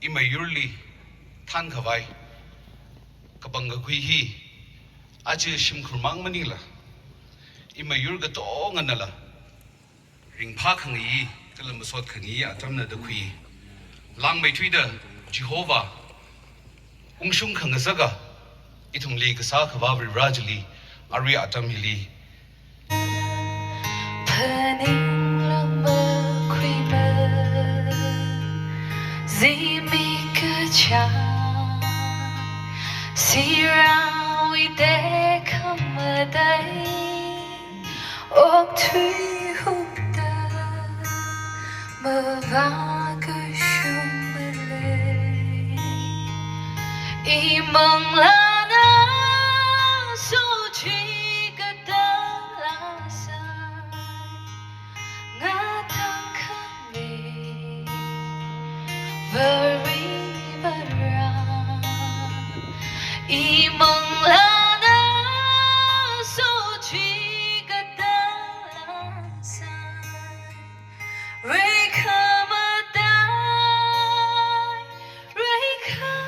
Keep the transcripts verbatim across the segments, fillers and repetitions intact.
Imiyurli thankhavai kapangkakhui hi aja shimkhur mang maningla, imiyur katonganala ringphā khangayi kala masot khangayi atamna da khui. Langmeithuida Jehovah ungshung khangazaka ithumli kasā Akhava Varivarā chili arui atam hili phaninglāk makhuipa zimiksho chang, sirāwui tekhamatei okthui hupta mavākashung malei. Imanglāna sochikatala sai, ngatangkhami Varivarā. Imanglāna sochikatala sai, reikhamatei, reikhamatei.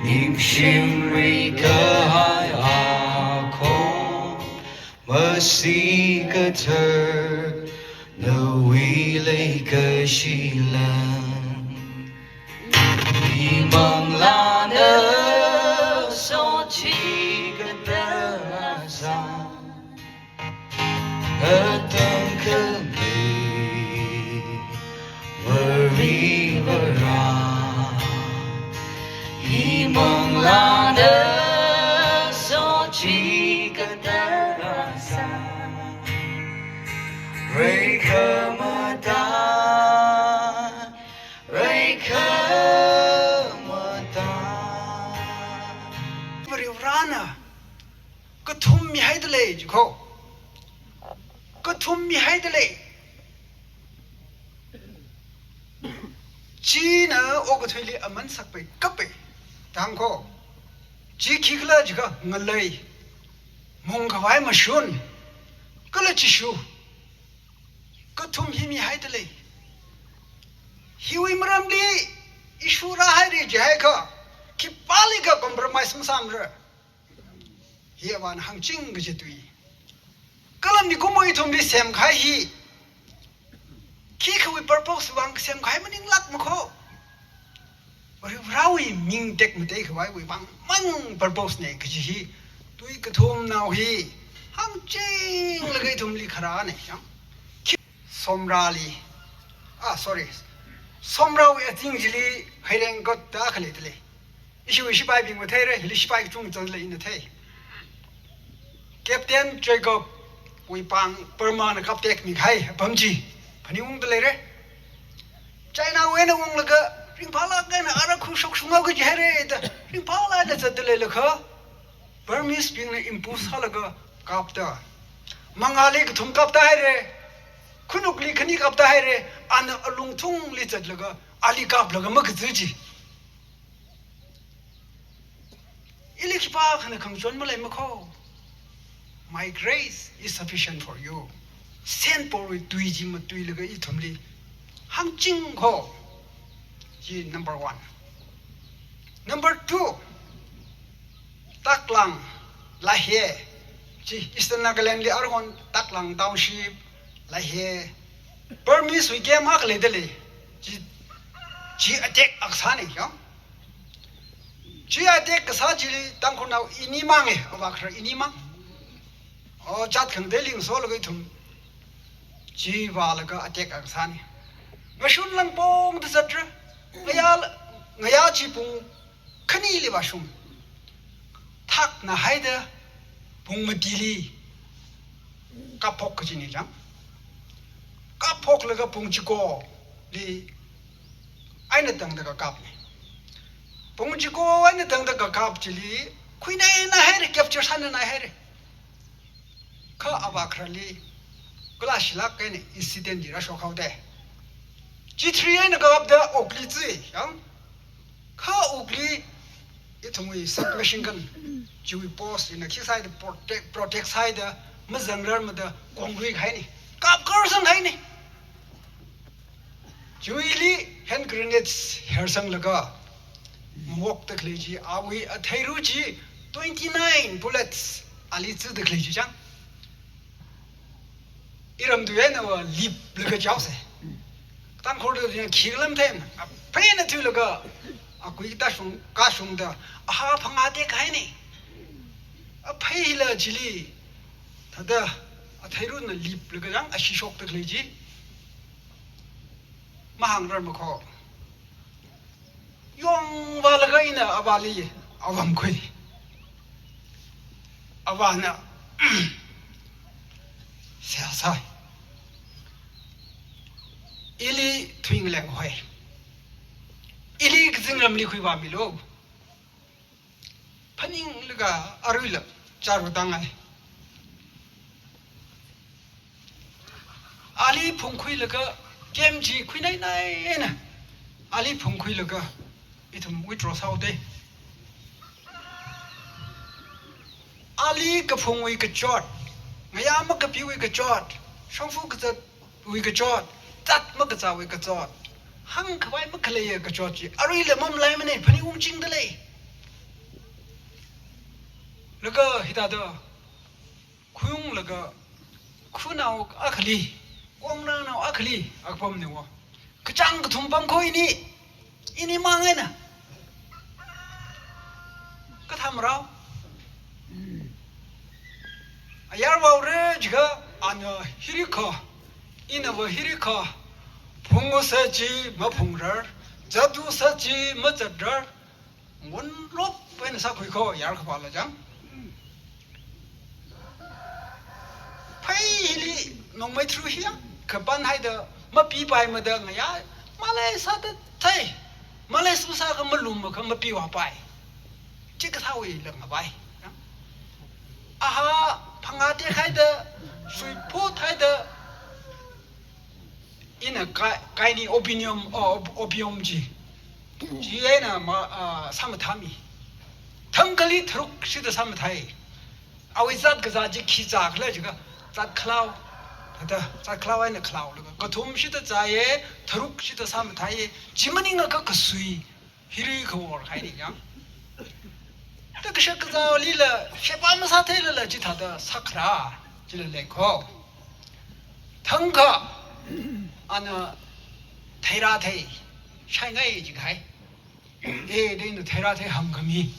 Ningshimri kahai akhon, masi kathar nawui leikashilan. Imanglāna sochikatala sai, ngatangkhami Varivarā. Imanglāna sochikatala sai, reikhamatei, reikhamatei. Varivarāna kathum mihaida lei jiko. Kathum mihaida lei. China okathuili aman sakpai kapai. Tangko. Chi khikhala jiakha ngalei, mungkhavai mashun, kala Jishu. Kathum hi mihaida lei. Hiwui maramli issue rāhaira jiakha, khipālikha compromise masāmara. Hi avāna hāngching kaji tui. Kala mikumo ithumli semkahai hi khikhawui purpose vang semkahai maninglāk makho. Varivarāwui ming tekmateikhavaiwui vang mang purpose na kaji hi, tui kathumnao hi hāngchinglaga ithumli kharāna, yang. Khi-, Somrali, ah, sorry, Somrawui azing chili Heireng kot da khalei da lei. Ishiwui shipaibing matheira, hili shipai kachungchang lei ina thei. Captain Jacob wui pāng Burma na kaptekmikahai apam chi phaningungda leira. Chinawui eina unglaga, ringphālāk eina ara khu shokshungao kaji haira da, ringphālāk eina zatda leilakha, Burmese bingna ambush sālaga kapta, mangāli kathum kapta haira, khanukli khani kapta haira, ana alungthungli zatlaga ali kaplaga makazā chi. Ili khipākhana khangachon malei makho. My grace is sufficient for you. Saint Paul wui tui chi matuilaga ithumli hāngching kho. Chi number one. Number two, Taklang, Lahe. Chi Eastern Nagaland li arhon Taklang Township, Lahe. Burmese wui camp akha leida lei. Chi, chi attack akha sāna, yang. Chi attack kasā chili Tangkhulnao ini mang e, avākharā ini mang. O, jat khangateili ngasolaga ithum chi vālaga attack akha sāna. Ngashun langpongda zatra. Ngayā, ngayā chi pung khanili vāshung. Thakna haida pung matili kapphok kajina chang. Kapphoklaga pung chikoli eina tangda kakapna. Pung chiko eina tangda kakap chili khuinai nai haira, capture sānai nai haira. Kha avākharāli kalāshilāk eina incident chi rāshok haoda. G three eina kakapda okli chi, yang. Kha okli ithumwui submachine gun chiwui post ina khi sāhaida protect, protect sāhaida mazangrarmada kongluikahaina. Kapkar sanghaina. Chiwuili hand grenades hersanglaga mawokta khalei chi, awui atheiru chi twenty-nine bullets ali zida khalei chi chang. Iramtui einava liplaga chaose. Tangkhul tui khikha lam then, apheina thuilaga, akui tashung, kashungda, aha phangā tekhaina. Aphei hila chili, thāda, atheiruna liplaga chang, ashi shokta khalei chi. Mahāngrar makho. Yongvālaga ina avāli avam khui. Avāna seihā sāi. Ili thuingaleng hoi. Ili kazingramli khuivāmilu. Phaninglaga aruila chāra tāngai. Ali phungkhuilaga, camp chi khuinainai eina ali phungkhuilaga ithum withdraw sāhaoda. Ali kaphungwui kachot, ngayā makapiwui kachot, shongfa kazatwui kachot, zat makazāwui kachot, hāngkhavai makhaleiya kachot chi aruila mamalaimana, phaning ungchingda lei. Laga hithāda khuiunglaga, khunao akhali, kongnanao akhali, akapamna wo. Kachāng kathum pamkho ini, ini mang eina. Kathā marao. Ayar vaora jiakha, ana hirikha, inava hirikha, phungsa chi maphungrar, zatsa chi mazatrar, ngonrop eina sākhuikho, yar kapāla chang. Phei hili nongmei thru hiya, kapan haida, mapipaimada ngayā, malei sāda thei, malei sāsākha malum makha mapiwui pai. Chikathāwuila ngavai. Aha, phangā tekhaida, suiphut haida, ina kai, kaini opium, o, op-, opium chi. Chi eina ma, ah, sāmathāmi. Thangkhali tharuk shida sāmathāi. Awui zat kazā chi khi zākhala jiakha, zat khalao. Thāda, zat khalao eina khalaolaga. Kathum shida zāya, tharuk shida sāmathāya. Chi maningakha kasui. Hiri khawor khaini yang. Thāda kashak kazālila, sheba masātheilala chithāda sākhara, chila leikho. Thangkha, ana theira thei, shaingai jikhai. E, dei na theira thei hāngkhami.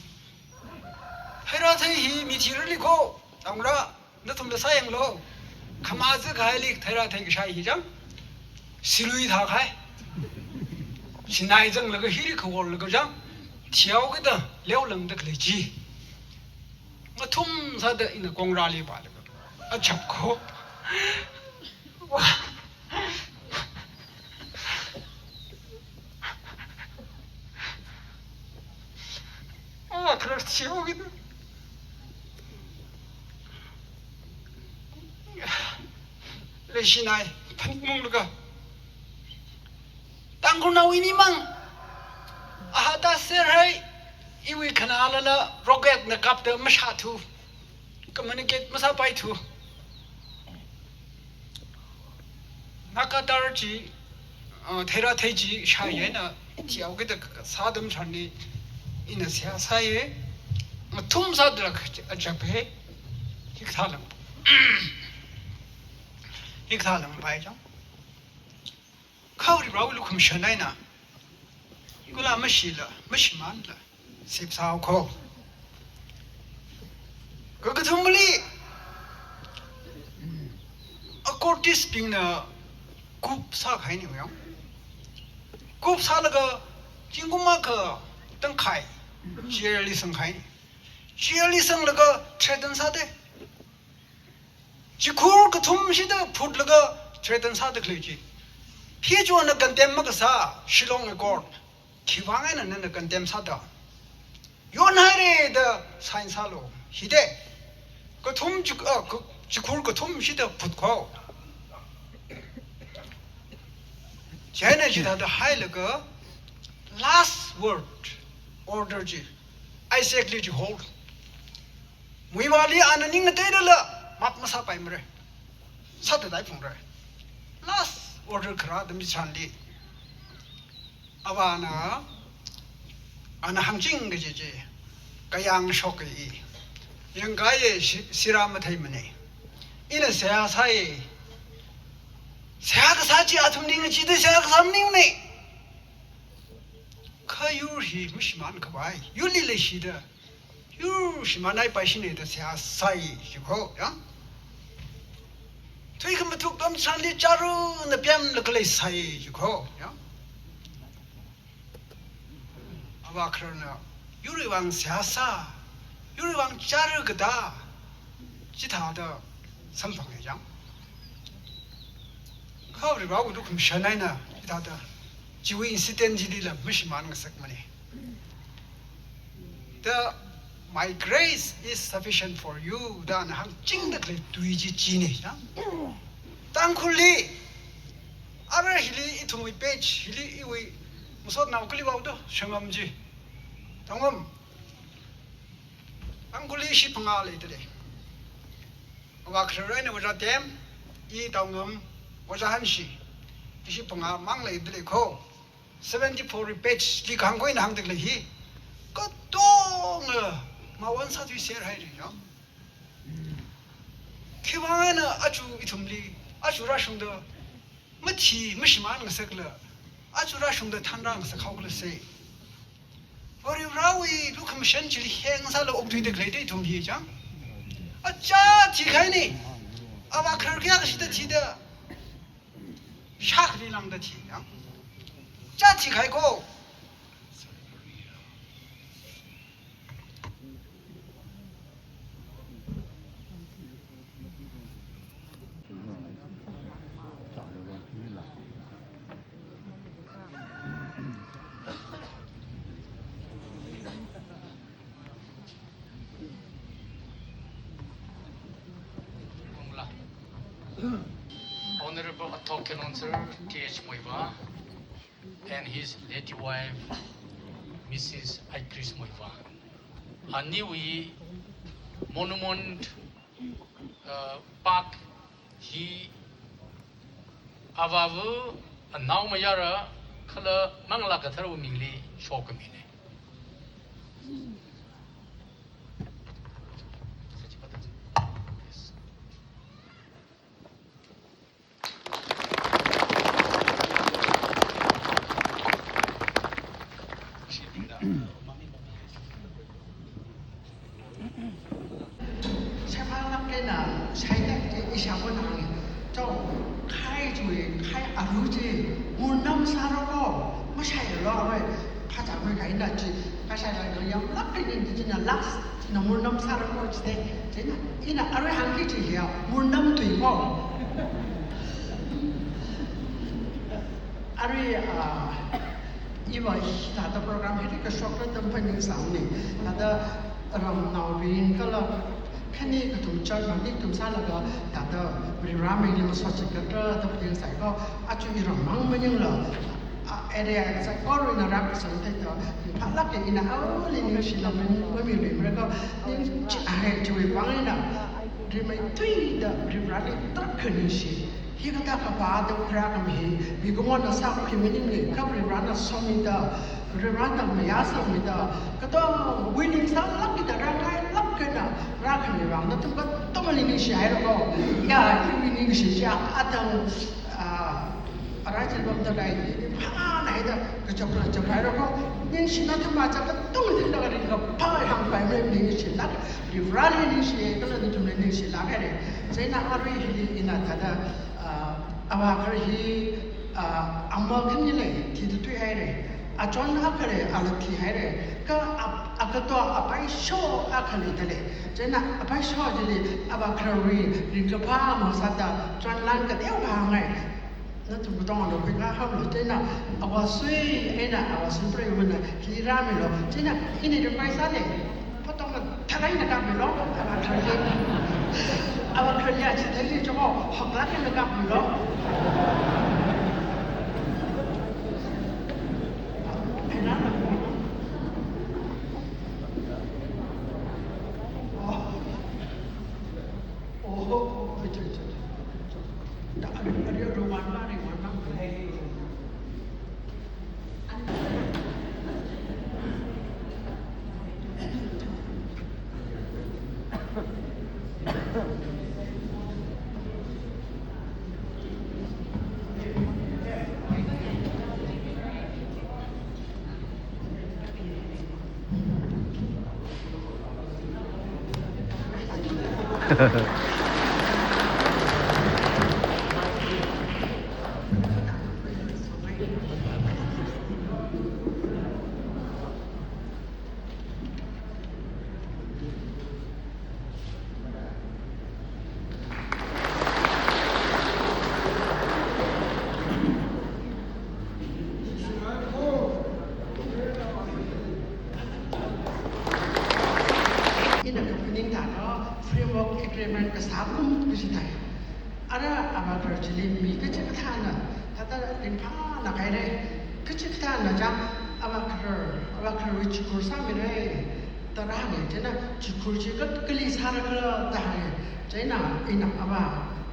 Theira thei hi mithi rali kho, tangra, nathumla sāyanglu. Khama zakhaili theira thei kashai hi chang. Silui thākhai. Sinai zanglaga hiri khaworlaga chang. Thihaokida leolangda khalei chi. Ngathum sāda ina kongrāli vālaga. Achap kho. Wa. Ah, kharar thihaokida. Leishinai, phaningunglaga. Tangkhulnao ini mang. Aha tāser hai, iwui khanālala rocket na kapta mashāthu. Communicate masāpaithu. Naga tar chi, uh, theira thei chi shāya eina thihaokida sādam sharni ina seihā sāya. Ngathum sādala achap he. Hikathā lang. Hikathā lang pai chang. Khaori rao lukhamashan eina. Kula mashila, mashimānla. Sip sāhaokho. Kakathumali, Accordists bingna coup sākhaini yang. Coup sālaga, zingkum akha tangkhai, jail li sangkhaini. Jail li sanglaga, threaten sāda. Chikhur kathum shida phutlaga threaten sāda khalei chi. Hi china condemn makasā, Shillong Accord. Khivang eina nana condemn sāda. Yonhaira da sign sālu. Hithāda. Kathum chik-, ah, ka-, chikhur kathum shida phutkho. China chithāda hailaga last word order chi. Isaac li chi hold. Muivahli ana ning ngateilala, map masāpaimara. Sāda dai phungra. Last order kharā atam chitharanli, avāna, ana hāngching kaji chi, kayāng shoka i. Yangkaiya shi-, sirā matheimana. Ina seihā sāya. Seihā kasā chi athumli ngachida seihā kasā maningmana. Kha yur hi mashimānkhavai, yurli leishida, yur shimānhaipaishina da seihā sāi jiko, ya? Tui khamathuk atam chitharanli chārana pemlaga leisai jiko, ya? Avā khararna yurwui vang seihā sā, yurwui vang chāra katā, chithāda samphanga jang. Kha Varewui lukhamashan eina, chithāda, chiwui incident chilila mashimān ngasakmana. The "My grace is sufficient for you" da ana hāngchingda khalei tui chi china, ya. Tangkhulli, ara hili ithumwui batch, hili iwui masotnao kali vāhaoda, Shangam chi. Tangkhul. Tangkhulli ishi phangā leidalei. Avā kharar eina Ojā Tem, i Taongam, Ojā Hanshi, ishi phangā mang leidalei ko. Seventy-four batch li kahāng ko ina hāngda khalei hi. Katonga, mawon sāthuiser haira, ya. Khiwui vang eina aja ithumli, aja rāshungda mathi, mashimān ngasakla, aja rāshungda thanrā ngasak haokhala se. Varewui lukhamashan chili heng sāla okthuida khalei da ithum hi jang. Achā thikahaina. Avā kharar kayākha shida thida. Shākhali lāngda thi, ya. Achā thikahai ko. Honorable Ad Hoc Councillor T H Muivah and his lady wife, Missus Aigris Muivah. Aniwui monument, uh, park hi avāva anaomayara kala Manglā Katharawui mingli shokamina. Shaiphālāk eina, shaitak chi ishāvāna hānga. Chao, khai chi, khai aru chi, murnam sāra ko, mashailu, awui phāchāngwui kahaina chi, kashailaga yamlāk eina chi china last, china murnam sāra ko chithei, china, ina arui hāngki chi hiya, murnam tui ko. Arui, ah, iva hithāda program hili kashokra da phaningsāmana. Thāda ramnaobing kala khani kathum church bing ithum sālaga thāda Varewui mingli masot chikatra da phaningsāi ko. Aja iram mang maningla, ah, area saikora ina rākasang theida, phālāk eina ina ali ningshilāk eina mamiluimara ko. Ning chi ahai chiwui vang eina rimeithuida Vareli tarākha ningshi. Hikathā kaphā da kharā khami hi, mikumona sākhui maningmana, kha Varena somida, Varena mayāsangmida, katongawui ning sālākida rāngailāk eina rākhami vang nathum katongali ningshihaira ko. Ya, iwui ningshi chi atang, ah, arai chilbam da rai, phānaida, kachapla chaphaira ko. Ningshi nathum machap katong ning da ringkaphā hāngpai me ningshilāk, Vareli ningshi, kala nathumli ningshilāk haira. Chieina arui hili ina thāda, ah, avā kharar hi, ah, ama khani lei, thida thuihaira. Achon akha lei, ala thihaira. Kha a, akatoa apaisho akha leidalei. Chieina apaisho chili avā khararwui ringkaphā masāda, chonlan kateokha hāngngai. Nathum katongana khuikā haolu, chieina avā Sui eina avā Suipreiwuina hili rāmilu, chieina ina request sāli, photo mathālāk eina kapmilu, avā khararli. Avā khararli aja theili choko, hoklāk eina kapmilu. Eina na. Oh. Oh, oh, oh, oh, oh, oh. Da, ari, ari, ari, Ina kaphaning thāda, framework agreement kasā kum kaji thai. Ara avā kharar chili mi kachikathāna, thāda ringphālāk haira. Kachikathāna chang, avā kharar, avā khararwui chikhur sāmira. Tarāna, chieina chikhur chi ka-, kali sāra khala da hānga. Chieina ina avā,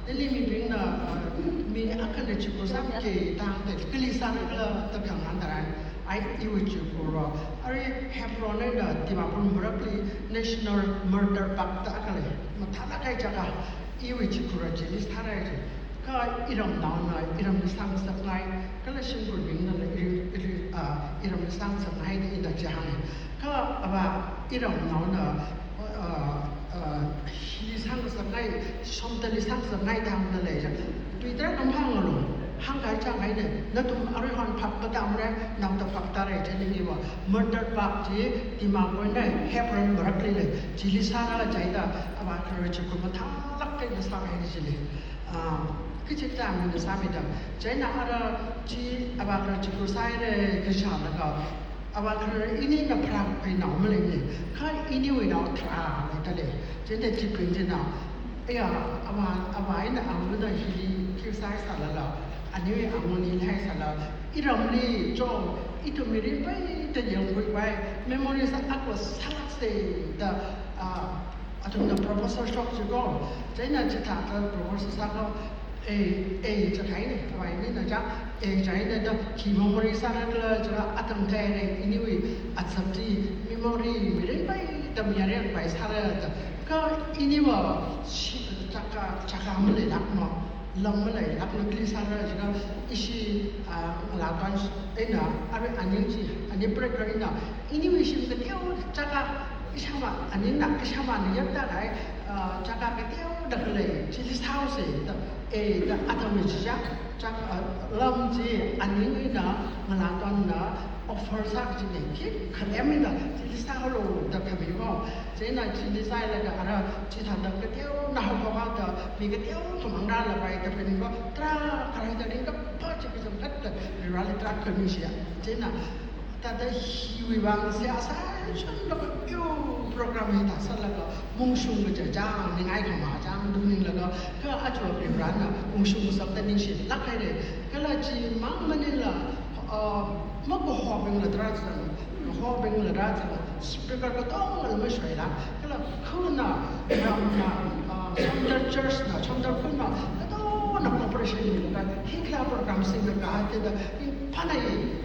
nali mibingna, uh, mi akhana chikhur sāmiki da hāngda kali sāra khala da kahāng tharan, ai iwui chikhur ro. Arui Hebron eina Dimapur marakli National Martyr Park da akha lei. Mathālāk kahai jaka, iwui chikhur chili sāra chi. Kha iramnaona iramli sāngasakngai, kala shimkhurbingnala iri, iri, ah, iramli sāngasakngai da ina chi hānga. Kha avā iramnaona, ah, ah, hili sāngasakngai, Somdalli sāngasakngai da hāngda lei chi. Tui tarākha maphāngalu, hāngkahai chāngaina, nathum arui hon phap katamra, naoda phap tāra chieina iva Martyr Park chi Dimapur eina Hebron marakli lei, chili sāra chieina avā kharar chikhur mathālāk kahai sāngai chili. Ah, kachikathā mina sāmida. Chieina ara chi avā kharar chikhur sāhaira kashālaga, avā kharar inina pharākhui nao maleimana. Kha iniwui nao tharā leida lei. Chieina chibing china, aya, avā, avā eina angana hili khi sāhaisālala, aniwui angana hili haisāla, iramli cho, ithum mirin peida yangkhui khavai memories akha sālāksa da, ah, athumna proposal shok chiko, chieina chithāda proposal sāko, eh, eh, chakahaina, avā inina chang, eh, chieina da khi memory sāra khala chaka atam thāhaira, iniwui azak chi memory mirin peida mayarkhavai sāra da. Kha iniva shi-, jaka, jaka maleilākmana, lam maleilākmana, kali sāra chieina ishi, ah, ngalātwan eina, arui aning chi, aning break eina, iniwui shim kateo jaka, ishāvā, aningna kashāvāna yangda kahai, ah, jaka kateoda khalei chili sāhaosa da, eh, da atam chi jaka, jaka, ah, lam chi aning eina ngalātwanna offer sā kajina, khikha lemna chili sāhaolu da khamiko. Chieina chili sāhailaga ara chithāda kateona haophokhaoda mi kateo khamang rālapai da phaningko, tarākha rāda ringkaphā chi kachangkhat da Vareli tarākha ningshiya. Chieina thāda hiwui vang seihā sāshonlaga, yo, program hithā sālaga, mungshung kaja chang, ningai khamā chang, da ninglaga, kha aja Varena ungshung ngasakda ningshilāk haira. Kala chimang maningla, uh, makahobingla tarā chang, kahobingla tarā chang, speaker katongala mashoila, kala khuna, ramna, uh, Somdal Church na, Somdal khuna, katongana cooperation milaga, hithā program singlaga, thāda, i phanai,